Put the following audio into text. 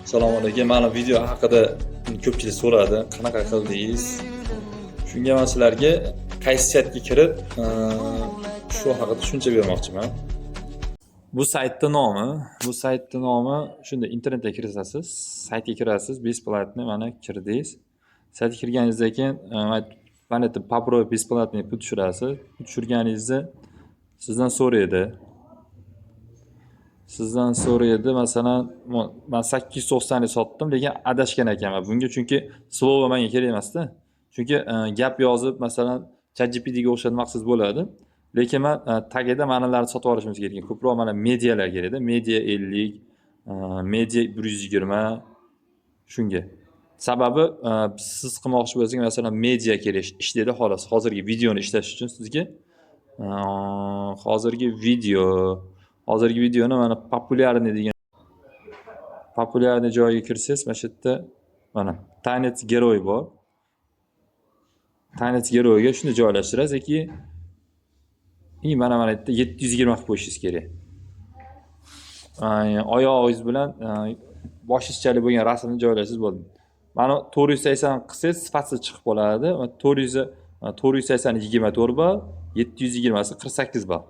Assalomu alaykum. Mana, video haqida ko'pchilik so'radi, qanaqa qildingiz? Shunga man sizlarga qaysi saytga kirib, shu haqida tushuncha bermoqchiman. Bu saytni nomi shunday: internetga kirasiz, saytga kirasiz, бесплатный, mana, kirdingiz. Saytga kirganingizdan keyin mana yerda "Попробуй бесплатный" pul tushirasiz. Pul tushirganingizda sizdan so'raydi. Sizdan so'raydi, masalan, man 890 ga sotdim, lekin adashgan ekanman bunga, chunki слово menga kerak emasda. Chunki gap yozib, masalan, ChatGPTga o'xshatmoqsiz bo'ladi. Lekin man tagida manalarni sotib olishimiz kerak. Ko'proq mana medialar kerakda. Media 50, media 120 shunga. Sababi siz qilmoqchi bo'lsangiz, masalan, media kerak ishlaydi, xolos. Hozirgi videoni ishlash uchun sizga hozirgi videoni mana "Популярный" degan, "Популярный" joyiga kirsangiz, mana shu yerda, mana, "Танец герой" bor. "Танец герой" ga shuni joylashtirasiz yoki и mana yerda 720 qilib qo'yishingiz kerak. Oyog'ingiz bilan boshingizchalik bo'lgan rasmni joylasangiz bo'ldi. Mana, 480 qilsangiz, sifatsiz chiqib qoladi. 480 24 ball, 720si 48 ball.